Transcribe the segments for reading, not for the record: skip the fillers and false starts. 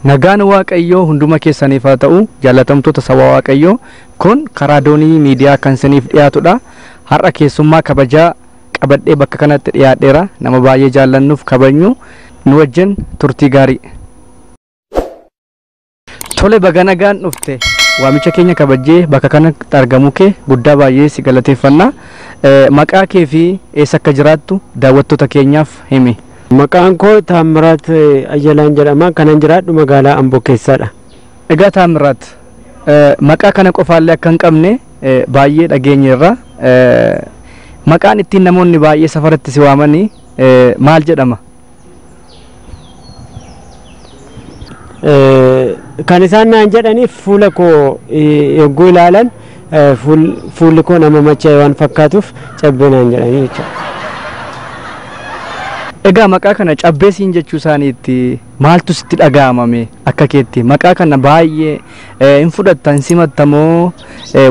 Nagaan Waaqayyoo hunduma keessaniif haa ta'u, jaallatamtoota saba Waaqayyoo. Kun karaa Doonii Miidiyaa kan isiniif dhiyaatudha. Har'a keessummaa kabajaa qabadhee bakka kanatti dhiyaadheera. Nama baay'ee jaallannuuf kabajnu, nu wajjin turtii gaarii. Tole, baga nagaan dhufte. Waamicha keenya kabajjee bakka kanatti argamuu kee guddaa baay'ee si galateeffanna. Maqaa kee fi eessa akka jiraattu daawwattoota keenyaaf himi. Maqaan koo Taammiraat Ayyalaan jedhama. Kanan jiraadhu magaalaa Amboo keessadha. Egaa Taammiraat, maqaa kana qofaallee akka hin qabne baay'ee dhageenyeerra. Maqaan ittiin namoonni baay'ee safaratti si waamanii maal jedhama? Kan isaan naan jedhaniif fuula koo yogguu ilaalan fuulli koo nama machaa'e waan fakkaatuuf Cabbee naan jedhanii jechuudha. Egaa maqaa kana Cabbee siin jechuu isaaniitti maaltu sitti dhaga'amame? Akka keetti maqaa kana baay'ee hin fudhatta, hin simatta moo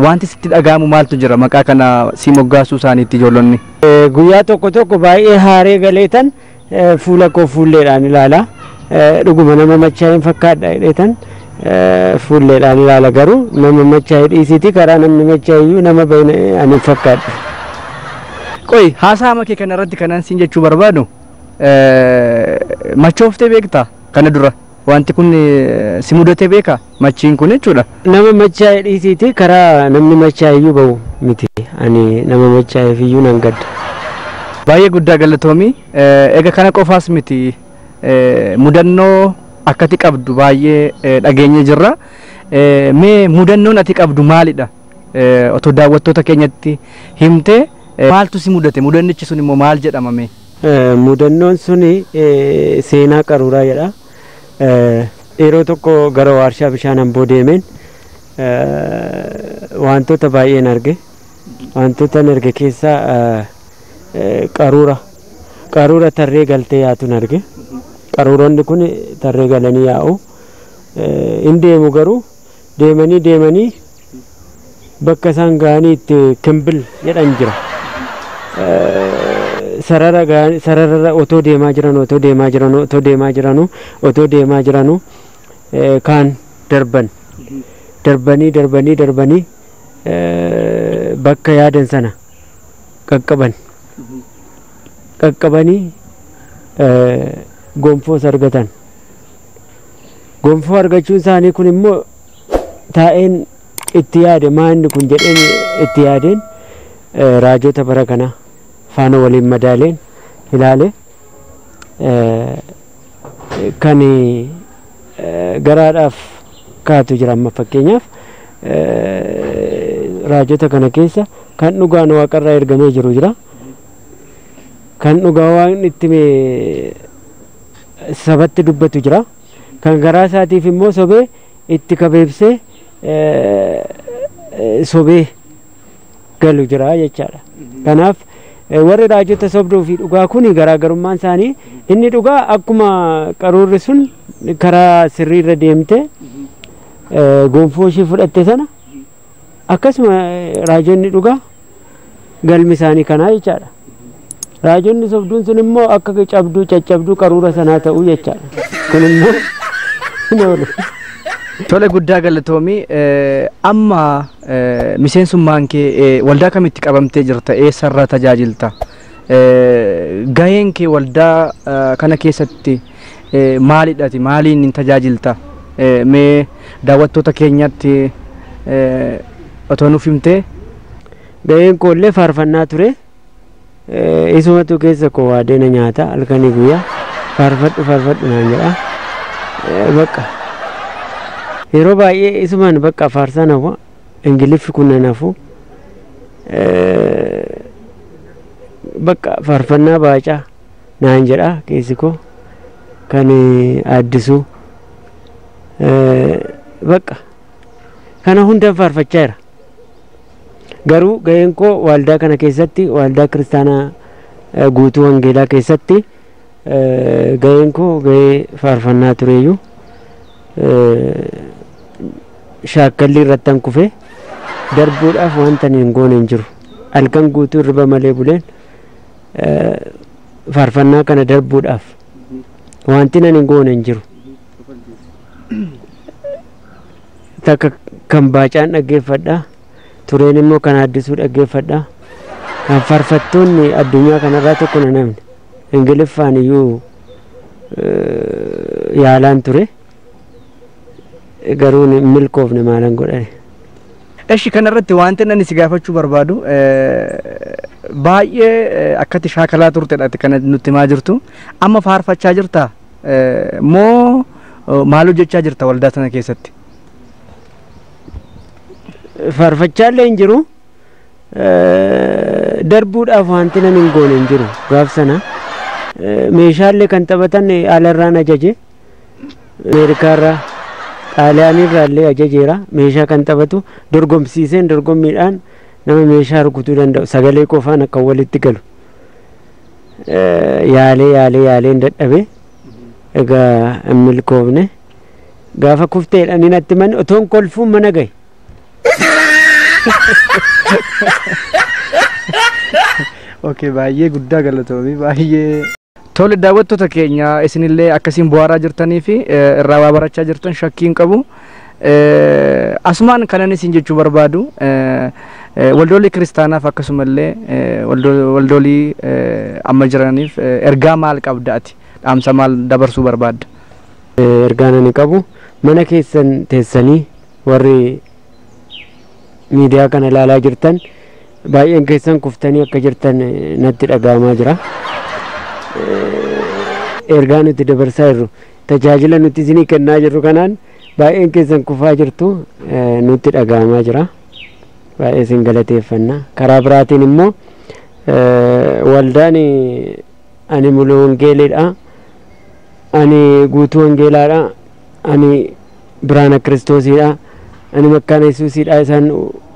wanti sitti dhaga'amu maaltu jira maqaa kana si moggaasuu isaaniitti ijoollonni? Guyyaa tokko tokko baay'ee haaree galeetan fuula koo fuulleedhaan ilaala. Dhuguma nama machaa'e hin fakkaadha jedheetan fuulleedhaan ilaala, garuu nama machaa'e dhiisiiti karaa namni machaa'e iyyuu nama bayna ani hin fakkaadha. Qoy, haasaa kee kana irratti kanan siin jechuu barbaadu, machooftee beektaa kana dura? Wanti kun si mudatee beekaa, machiin kun jechuudha? Nama machaa'e dhiisiiti karaa namni machaa'e iyyuu bahu miti. Ani nama machaa'eef iyyuu nan gadda. Baay'ee guddaa galatoomi. Egaa kana qofaas miti, mudannoo akkati qabdu baay'ee dhageenye jirra. Mee mudannoon ati qabdu maalidha? Otoo daawwattoota keenyatti himtee, maaltu si mudate? Mudannichi sun immoo maal jedhama mee? Mudannoon suni seenaa qaruuraa jedha. Yeroo tokko gara waarshaa bishaan Amboo deemeen wantoota baay'een arge. Wantoota arge keessaa qaruura qaruura tarree galtee yaatuun arge. Qaruuronni kun tarree galanii yaa'u. In deemu, garuu deemanii deemanii bakka isaan ga'anii itti kimbil jedhan jira. Sarara sararra otoo deemaa jiran, otoo deemaa jiran, otoo deemaa jiranu, otoo deemaa jiranu, kaan darban darbanii darbanii darbanii bakka yaadan sana qaqqaban, qaqqabanii gonfoos argatan. Gonfoo argachuun isaanii kun immoo taa'een itti yaade, maanni kun jedheen itti yaadeen raajota bara kana faana waliin madaaleen ilaale. Kan garaadhaaf kaatu jira. Amma fakkeenyaaf raajota kana keessa kan dhugaan waaqarraa ergamee jiru jira. Kan dhugaa waaqni itti sabatti dubbatu jira. Kan garaa isaatiif immoo sobee itti kabeebsee sobee galu jira jechaadha. Kanaaf warri raajota sobduu fi dhugaa kun garaagarummaan isaanii, inni dhugaa akkuma qaruurri sun karaa sirriirra deemte gonfoo ishii fudhatte sana, akkasuma raajonni dhugaa galmi isaanii kanaa jechaadha. Raajonni sobduun sun immoo akka cabduu caccabduu qaruura sanaa ta'uu jechaadha. Kun immoo hin oolu. Tole, guddaa galatoomii. Amma miseensummaan kee waldaa kamitti qabamtee jirta? Eessarraa tajaajilta? Gaheen kee waldaa kana keessatti maalidhati? Maaliin hin tajaajilta? Mee daawwattoota keenyatti otoo nuuf himtee. Gaheen koo illee faarfannaa ture. Isumatu keessa koo waadee na nyaata, halkanii guyyaa faarfadhu faarfadhu naan jedha. Bakka yeroo baay'ee isumaan bakka faarsaa nafa, Ingiliffi kun na nafu, bakka faarfannaa baacaa naan jedha keessi koo, kan addisuu bakka kana hundan faarfachaa jira. Garuu gaheen koo waldaa kana keessatti, waldaa kiristaanaa guutuu wangeelaa keessatti, gaheen koo gahee faarfannaa tureyyuu shaakkalli irratti an kufe darbuudhaaf wanta hin goone hin jiru. Halkan guutuu hirriba malee buleen faarfannaa kana darbuudhaaf wanti nan hin goone hin jiru. Takka kan Baacaan dhaggeeffadha. Tureen immoo kan Addisuu dhaggeeffadha. Kan faarfattoonni addunyaa kanarraa tokko na namni. Ingiliffaan iyyuu yaalaan ture. Garuu hin milkoofne, maalan godhane. Eshi, kanarratti wanti ani si gaafachuu barbaadu, baay'ee akkatti shaakalaa turtedha kana nutti himaa jirtu. Amma faarfachaa jirta moo maal hojjechaa jirta waldaa sana keessatti? Faarfachaallee hin jiru. Darbuudhaaf wanti nan hin goone hin jiru gaaf sana. Meeshaalee kan taphatan alarraan ajaje. Ameerikaarraa, Xaaliyaanirraa illee ajajeera. Meeshaa kan taphatu dorgomsiiseen, dorgommiidhaan nama meeshaa rukutuu danda'u sagalee qofaan akka walitti galu. Yaalee yaalee yaaleen dadhabe. Egaa hin milkoofne. Gaafa kufteedha ni natti manni otoon kolfuun mana gahe. Okay, baay'ee guddaa galatoomii baay'ee. Tole, daawwattoota keenya, isinillee akkasiin bu'aaraa jirtanii fi irraa waa barachaa jirtan shakkii hin qabu. Asumaan kanan isin jechuu barbaadu, waldoolii kiristaanaaf akkasumallee waldoolii amma jiraniif ergaa maal qabda ati? Dhaamsa maal dabarsuu barbaadda? Ergaan ani qabu, mana keessan teessanii warri miidiyaa kana ilaalaa jirtan baay'een keessan kuftanii akka jirtan natti dhaga'amaa jira. Ergaa nuti dabarsaa jirru, tajaajila nuti isinii kennaa jirru kanaan baay'een keessan kufaa jirtu nutti dhaga'amaa jira. Baay'ee isin galateeffanna. Karaa biraatiin immoo waldaan ani mulu wangeeliidha. Ani guutuu wangeelaadha. Ani biraana kiristoosiidha. Ani makkaana Yesuusiidha. Isaan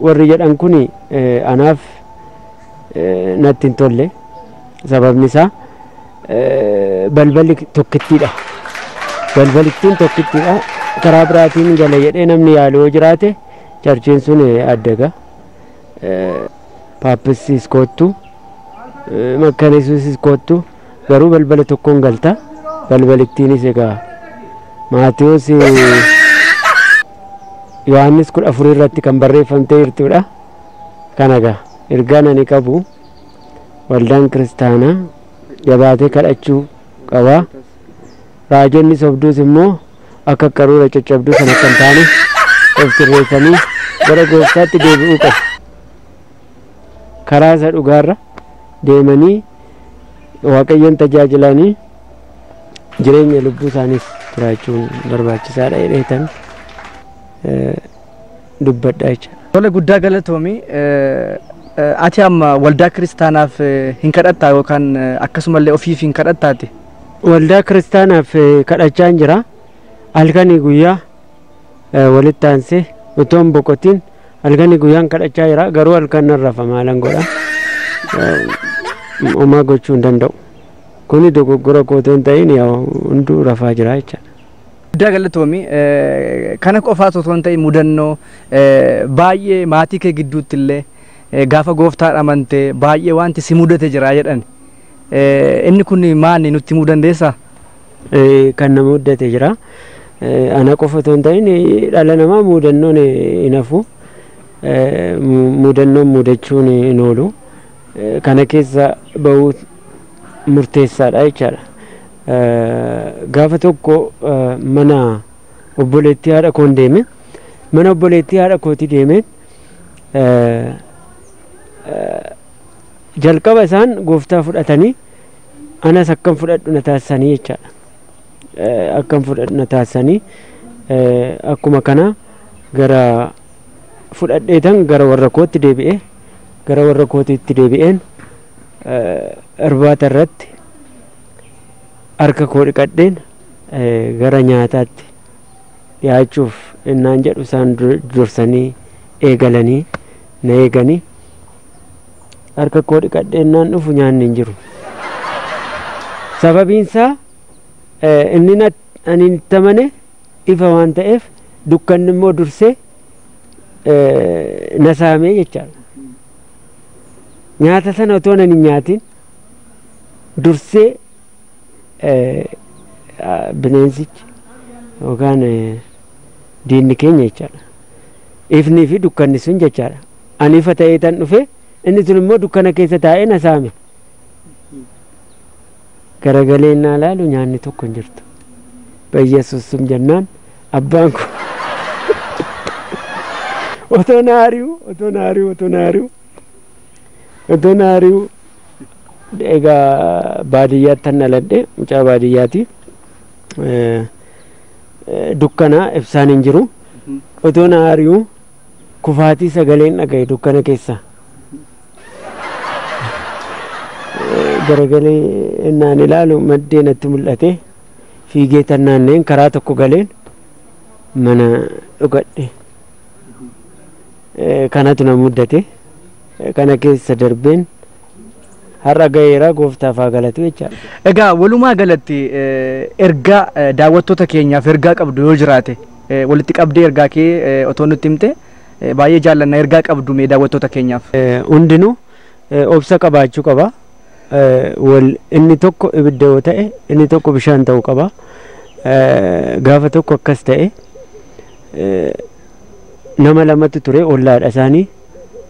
warri jedhan kun anaaf natti hin tolle. Sababni isaa balballi tokkittiidha. Balbalittiin tokkittiidha. Karaa biraatiin gala jedhee namni yaalu yoo jiraate charchiin sun addaga. Paappisis koottu, makkaana Yesuusis koottu, garuu balbala tokkoon galta. Balbalittiinis egaa Maatiyuus, Yohaannis 14 irratti kan barreeffamtee jirtudha. Kana egaa ergaan ani qabu, waldaan kiristaanaa jabaatee kadhachuu qaba. Raajonni sobduus immoo akka qaruura caccabduu sana akka hin taane of sirreessanii gara gooftaatti deebi'uu qabu. Karaa isa dhugaarra deemanii Waaqayyoon tajaajilanii jireenya lubbuu isaaniis jiraachuun barbaachisaadha jedheetan dubbadha jechuudha. Tole, guddaa galatoomi. Ati amma waldaa kiristaanaaf hin kadhattaa yookaan akkasumallee ofiif hin kadhattaati? Waldaa kiristaanaaf kadhachaa hin jira. Halkanii guyyaa walitti aansee otoo hin boqotiin halkanii guyyaan kadhachaa jira. Garuu halkan nan rafa, maalan godha. Homaa gochuu hin danda'u. Kuni dogoggora koo otoo hin ta'in hunduu rafaa jira jechaadha. Guddaa galatoomi. Kana qofaas otoo hin ta'in mudannoo baay'ee maatii kee gidduutti illee gaafa gooftaan amante baay'ee wanti si mudate jira jedhan. Inni kun maali, nutti himuu dandeessaa? Kan nama mudate jira. Ana qofa otoo hin ta'in dhala namaa mudannoon hin hafu. Mudannoon mudachuun hin oolu. Kana keessa bahuu murteessaadha jechaadha. Gaafa tokko mana obboleettii haadha koon deeme. Mana obboleettii haadha kootii deemeen jalqaba isaan gooftaa fudhatanii anas akkam fudhadhu na taasisanii jechaadha. Akkam fudhadhu na taasisanii, akkuma kana gara fudhadheetan gara warra kootti deebi'e. Gara warra kootiitti deebi'een irbaata irratti harka koo dhiqadheen gara nyaataatti dhiyaachuuf innaan jedhu isaan dursanii eegalanii na eeganii, harka koo dhiqadhee innaan dhufu nyaanni hin jiru. Sababiin isaa inni ani itti amane ifa waan ta'eef dukkanni immoo dursee na saamee jechaadha. Nyaata sana otoo nan hin nyaatin dursee bineensichi yookaan diinni keenya jechaadha. Ifnii fi dukkanni sun jechaadha. Ani ifa ta'ee tan dhufe, inni sun immoo dukkana keessa taa'ee na saame. Garagalee naa laalu nyaanni tokko hin jirtu. Bayyesuus sun jennaan abbaan kun otoo na ari'u, otoo na ari'u, otoo na ari'u, otoo na ari'u. Egaa baadiyyaatti tan dhaladhe, mucaa baadiyyaati. Dukkana, ibsaan hin jiru. Otoo na ari'u kufaatii sagaleen dhagaye dukkana keessa. Garagalee innaan ilaalu maddee natti mul'ate, fiigee tan naanneen karaa tokko galeen mana dhugadhe. Kanatu na muddate. Kana keessa darbeen har'a gaheera, gooftaaf haa galatu jechaadha. Egaa walumaa galatti ergaa daawwattoota keenyaaf ergaa qabdu yoo jiraate, walitti qabdee ergaa kee otoo nutti himte baay'ee jaallanna. Ergaa qabdu mee daawwattoota keenyaaf. Hundinuu obsa qabaachuu qaba. Wal inni tokko ibidda yoo ta'e, inni tokko bishaan ta'uu qaba. Gaafa tokko akkas ta'e, nama lamatu ture, ollaadha isaanii,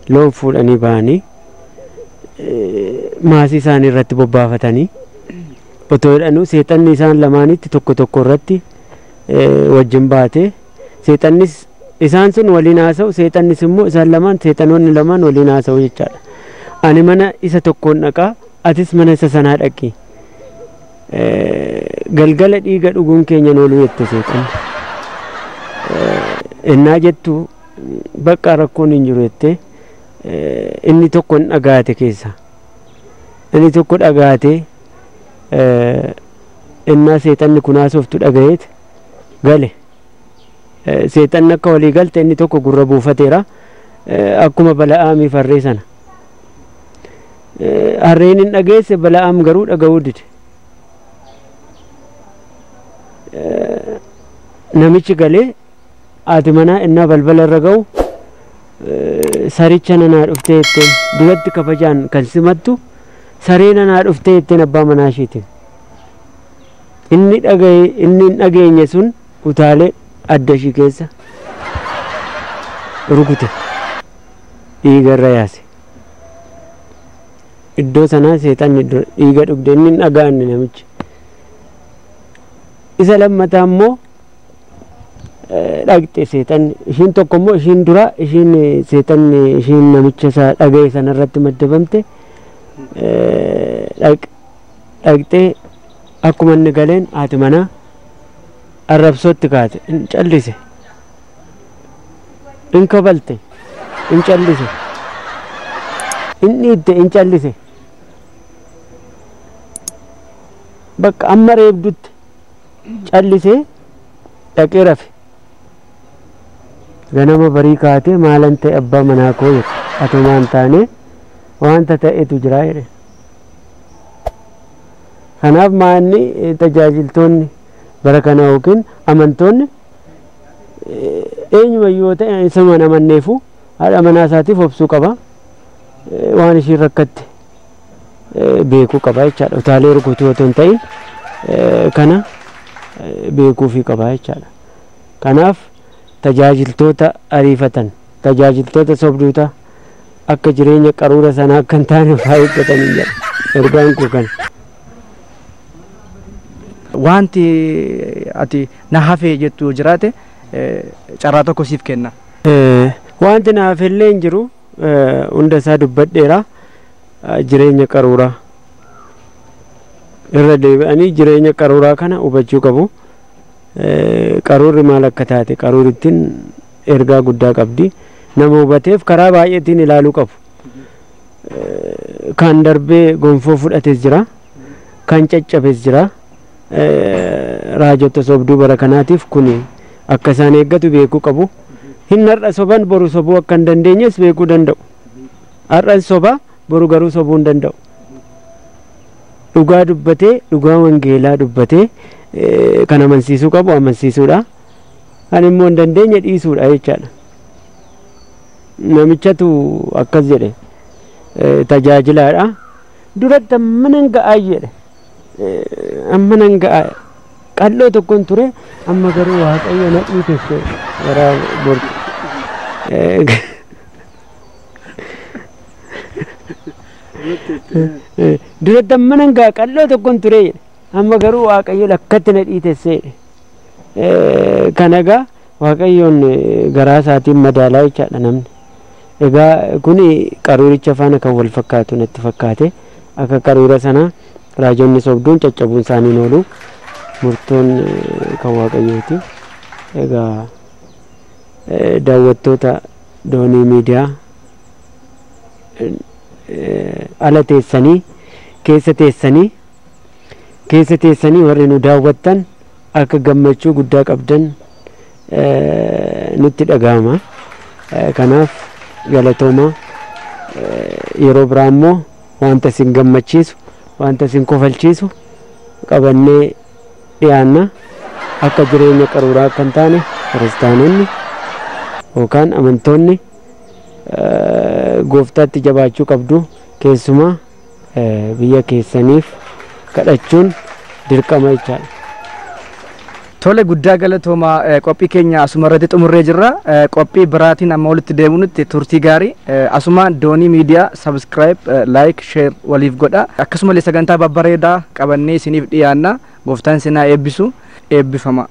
loon fuudhanii bahanii maasii isaanii irratti bobbaafatanii otoo jedhanuu seexanni isaan lamaanitti tokko tokko irratti wajjin baate. Seexannis isaan sun waliin haasa'u, seexannis immoo isaan lamaan, seexanoonni lamaan waliin haasa'u jechaadha. Ani mana isa tokkoon dhaqaa, atis mana isa sanaa dhaqi. Galgala dhiiga dhuguun keenya ooluu jette seexanni. Innaa jettu bakka rakkoon hin jiru jettee inni tokko hin dhagaate keessa. Inni tokko dhagaate, innaa seexanni kun haasoftu dhagayeet gale. Seexanni akka walii galte inni tokko gurra buufateera. Akkuma Bala'aamiif harree sana. Harreen hin dhageesse, Bala'aam garuu dhaga'uu dide. Namichi galee haati manaa innaa balbala irra ga'u, saricha nanaa dhuftee jetteen. Duratti kabajaan kan simattu saree nanaa dhuftee jetteen abbaa manaa isheetiin. Inni dhagaye, inni hin dhageenye sun utaalee adda ishii keessa rukute, dhiiga irra yaase. Iddoo sanaa seexanni dhiiga dhugde, inni hin dhaga'anne namichi. Isa lammataa immoo dhaqxe seexanni, ishiin tokko immoo, ishiin dura, ishiin seexanni ishiin namicha isaa dhaga'e sanarratti maddabamte dhaqxee akkuma inni galeen haati manaa arrabsootti kaate, hin callise. In kabalte, hin callise. In dhiitte, hin callise. Bakka amma reebdutti callisee dhaqee rafe. Ganama barii kaatee, maalan ta'e abbaa manaa koo jette, atumaan taane wanta ta'etu jira jedhe. Kanaaf maanni tajaajiltoonni bara kana yookiin amantoonni eenyumayyuu yoo ta'e, isuma amanneefu haadha manaa isaatiif obsuu qaba. Waan ishiin rakkatte beekuu qaba jechaadha. Utaalee rukutuu otoo hin ta'in kana beekuufii qaba jechaadha. Kanaaf tajaajiltoota ariifatan, tajaajiltoota sobduuta akka jireenya qaruura sanaa akka hin taane of haa eeggatanii jedha. Ergaan koo kana. Wanti ati na hafee jettu yoo jiraate carraa tokko siif kenna. Wanti na hafellee hin jiru, hunda isaa dubbadheera. Jireenya qaruuraa irra deebi'anii jireenya qaruuraa kana hubachuu qabu. Qaruurri maal akka taate, qaruurittiin ergaa guddaa qabdi. Nama hubateef karaa baay'eetiin ilaaluu qabu. Kan darbee gonfoo fudhates jira. Kan caccabes jira. Raajota sobduu bara kanaatiif kun akka isaan eeggatu beekuu qabu. Hin har'a soban boru sobuu akka hin dandeenyes beekuu danda'u. Har'an soba, boru garuu sobuu hin danda'u. Dhugaa dubbatee, dhugaa wangeelaa dubbatee kan amansiisuu qabu amansiisuudha. Kan immoo hin dandeenye dhiisuudha jechaadha. Namichatu akkas jedhe, tajaajilaadha. Duratti amma nan ga'aa jedhe. Amma nan ga'aa. Qal'oo tokkon ture, amma garuu Waaqayyo na dhiitesse garaa borcu. Duratti amma nan gaa qal'oo tokkon ture jedhe. Amma garuu Waaqayyo lakkatti na dhiitessee jedhe. Kana egaa Waaqayyoon garaa isaatiin madaalaa jechaadha namni. Egaa kun qaruuricha faana kan wal fakkaatu natti fakkaate. Akka qaruura sanaa raajonni sobduun caccabuun isaanii hin oolu. Murtoon kan Waaqayyooti. Egaa daawwattoota Doonii Miidiyaa ala teessanii keessa teessanii keessa teessanii warri nu daawwattan akka gammachuu guddaa qabdan nutti dhaga'ama. Kanaaf galatoomaa, yeroo biraa immoo wanta isin gammachiisu, wanta isin kofalchiisu qabannee dhiyaanna. Akka jireenya qaruuraa akka hin taane kiristaanonni yookaan amantoonni gooftaatti jabaachuu qabdu, keessumaa biyya keessaniif kadhachuun dirqama jechaadha. Tole, guddaa galatoomaa, qophii keenya asuma irratti xumurree jirra. Qophii biraatiin amma walitti deemuutti turtii gaarii. Asuma Doonii Miidiyaa subscribe, like, share waliif godha. Akkasumallee sagantaa babbareedaa qabannee isiniif dhiyaanna. Gooftaan isin haa eebbisu. Eebbifama.